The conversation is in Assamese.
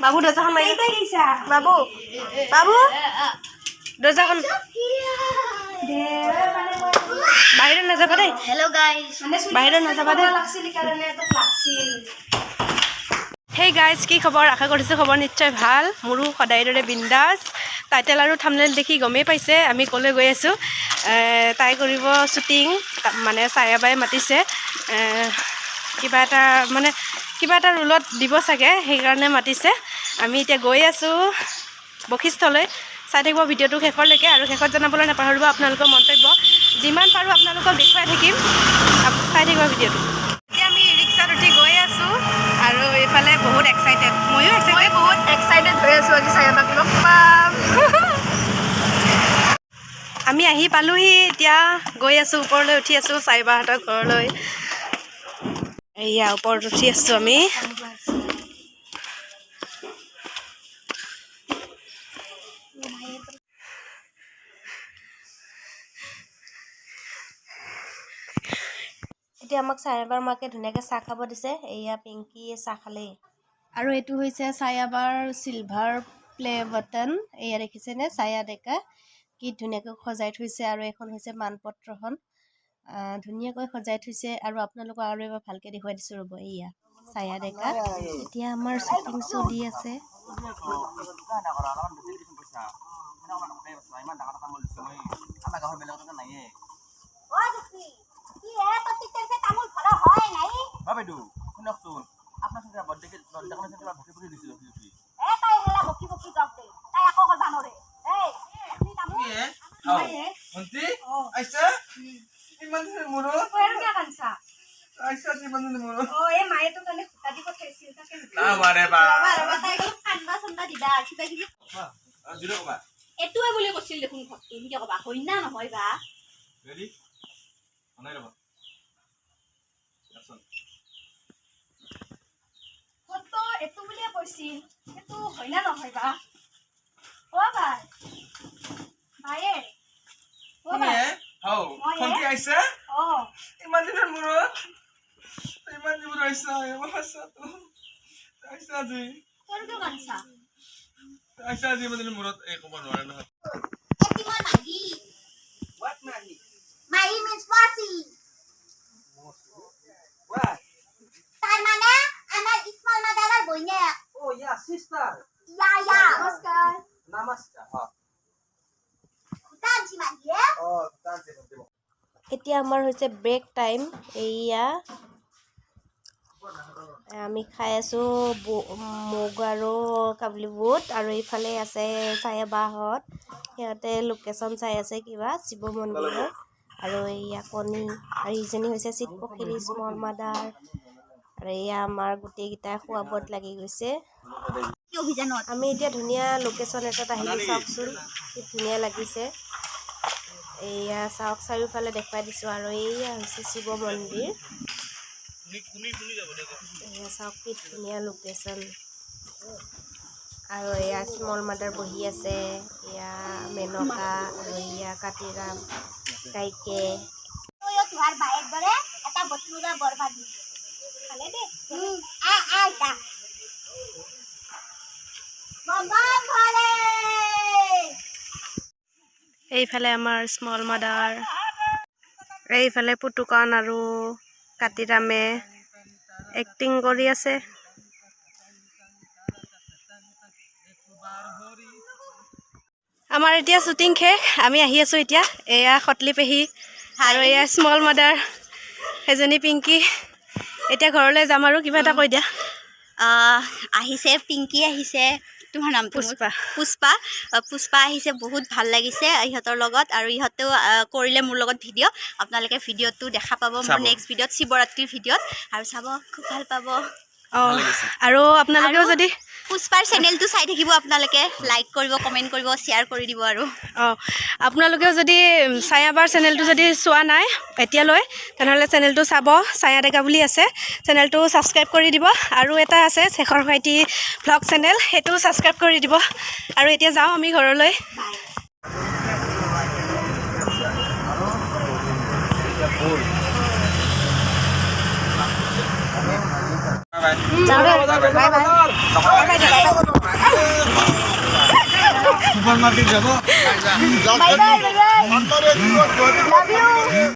বাবু, দৰ্জাখন মাৰি। বাবু, বাবু, দৰ্জাখন। বাহিৰত নাযাবা দেই। Hello' guys. বাহিৰত নাযাবা দেই। হেই গাইজ, কি খবৰ? আশা কৰিছোঁ খবৰ নিশ্চয় ভাল। মোৰো সদায় দৰে বিন্দাছ। টাইটেল আৰু থামনেল দেখি গমেই পাইছে আমি ক'লৈ গৈ আছোঁ। তাই কৰিব শ্বুটিং, মানে ছায়াবাই মাতিছে। কিবা এটা, মানে কিবা এটা ৰোলত দিব চাগে, সেইকাৰণে মাতিছে। আমি এতিয়া গৈ আছোঁ বশিষ্ঠলৈ। চাই থাকিব ভিডিঅ'টো শেষলৈকে আৰু শেষত জনাবলৈ নাপাহৰিব আপোনালোকৰ মন্তব্য। যিমান পাৰোঁ আপোনালোকক দেখুৱাই থাকিম। চাই থাকিব ভিডিঅ'টো। এতিয়া আমি ই ৰিক্সাত উঠি গৈ আছোঁ আৰু এইফালে বহুত এক্সাইটেড, ময়ো এক্সাইটেড। মই বহুত এক্সাইটেড হৈ আছোঁ, আজি চায়াবাক লগ পাম। আমি আহি পালোহি। এতিয়া গৈ আছোঁ, ওপৰলৈ উঠি আছোঁ চাইবাহঁতৰ ঘৰলৈ। এয়া ওপৰত উঠি আছোঁ আমি। এতিয়া আমাক চায়াবাৰ মাকে ধুনীয়াকৈ চাহ খাব দিছে। এয়া পিংকিয়ে চাহ খালেই। আৰু এইটো হৈছে চায়াবাৰ চিলভাৰ প্লে বাটন। এয়া দেখিছেনে, ছায়া ডেকা, কি ধুনীয়াকৈ সজাই থৈছে। আৰু এইখন হৈছে মানপত্ৰখন, ধুনীয়াকৈ সজাই থৈছে। আৰু আপোনালোকক আৰু এবাৰ ভালকৈ দেখুৱাই দিছোঁ, ৰ'ব। এয়া ছায়া ডেকা। এতিয়া আমাৰ শ্বুটিং চলি আছে। বাইদেউ, শুনকচোন, আপোনাৰ বৰদেখাৰ ভকি ভকি দিছিল। ভণ্টি আহিছা ইমান দিনৰ মূৰত, আহিছা ইমান দিনৰ মূৰত। নামাৰে বা। জোৰে ক'বা। এইটোৱে বুলি কৈছিল দেখোন ঘৰটো, সেনেকে ক'বা, হয় না নহয় বা? ৰেডি নাই, ৰ'বা। Action. ঘৰটো এইটো বুলিয়ে কৈছিল, সেইটো হয় না নহয় বা? অ বাই, বায়ে, অ বাই। হাও। মই হে? ভণ্টি আহিছা অ। ইমান দিনৰ মূৰত, ইমান দিনৰ আহিছা, আহিছা আহিছা আজি। তোৰ কিয় কান্দছা? আহিছা আজি ইমান দিনৰ মূৰত, এই ক'ব নোৱাৰে নহয়। What Mahi? Mahi means মাসি। What? তাৰ মানে আমাৰ স্মল মাদাৰেৰ বইনে। Oh yeah, sister. ইয়া ইয়া। নমস্কাৰ। Namaskar. Oh, খুটা আনছি মাহিয়ে। oh, that's it. এতিয়া আমাৰ হৈছে ব্ৰেক টাইম। এয়া আমি খাই আছোঁ মুগ আৰু কাবুলি বুট। আৰু এইফালে আছে চায়াবাহঁত, সিহঁতে লোকেশ্যন চাই আছে কিবা শিৱ মন্দিৰৰ। আৰু এয়া কণী। আৰু ইজনী হৈছে চিতপখিলী স্মল মাদাৰ। আৰু এয়া আমাৰ গোটেইকেইটা খোৱা বোৱাত লাগি গৈছে। কি অভিযানত? আমি এতিয়া ধুনীয়া লোকেশ্যন এটাত আহিলোঁ। চাওকচোন কি ধুনীয়া লাগিছে। এয়া চাওক, চাৰিওফালে দেখুৱাই দিছোঁ। আৰু এইয়া হৈছে শিৱ মন্দিৰ। এয়া চাওক কি ধুনীয়া লোকেশ্যন। আৰু এয়া স্মল মাদাৰ বহি আছে, এয়া মেনকা আৰু এয়া কাতিৰাম কাইকে। তইও তোহাৰ বায়েৰ দৰে এটা বটলুৰা বৰ পাবি। ভালে দে। আ আ আইতা। বম বম ভোলে। এইফালে আমাৰ স্মল মাদাৰ, এইফালে পুতুকান আৰু কাতিৰামে এক্টিং কৰি আছে। আমাৰ এতিয়া শ্বুটিং শেষ, আমি আহি আছোঁ এতিয়া। এয়া সতলি পেহী আৰু এয়া স্মল মাদাৰ, সেইজনী পিংকি। এতিয়া ঘৰলৈ যাম। আৰু কিবা এটা কৈ দিয়া। আহিছে পিংকি, আহিছে তোমাৰ নামটো মোৰ- পুষ্পা। পুষ্পা, পুষ্পা আহিছে। বহুত ভাল লাগিছে ইহঁতৰ লগত। আৰু ইহঁতেও কৰিলে মোৰ লগত ভিডিঅ'। আপোনালোকে ভিডিঅ'টো দেখা পাব মোৰ চাব। নেক্সট ভিডিঅ'ত, শিৱৰাত্ৰিৰ ভিডিঅ'ত। আৰু চাব, খুব ভাল পাব। অঁ, আৰু আপোনালোকেও আৰু? যদি পুষ্পাৰ চেনেলটো চাই থাকিব আপোনালোকে, লাইক কৰিব, কমেণ্ট কৰিব, শ্বেয়াৰ কৰি দিব আৰু অঁ, আপোনালোকেও যদি ছায়াবাৰ চেনেলটো যদি চোৱা নাই এতিয়ালৈ, তেনেহ'লে চেনেলটো চাব। ছায়া ডেকা বুলি আছে, চেনেলটো ছাবস্ক্ৰাইব কৰি দিব। আৰু এটা আছে শেখৰ ভাইটি ভ্লগ চেনেল, সেইটোও ছাবস্ক্ৰাইব কৰি দিব। আৰু এতিয়া যাওঁ আমি ঘৰলৈ। বাই। যাওঁ। Bye bye. Bye bye. Super market যাব। Bye bye, bye bye. Love you.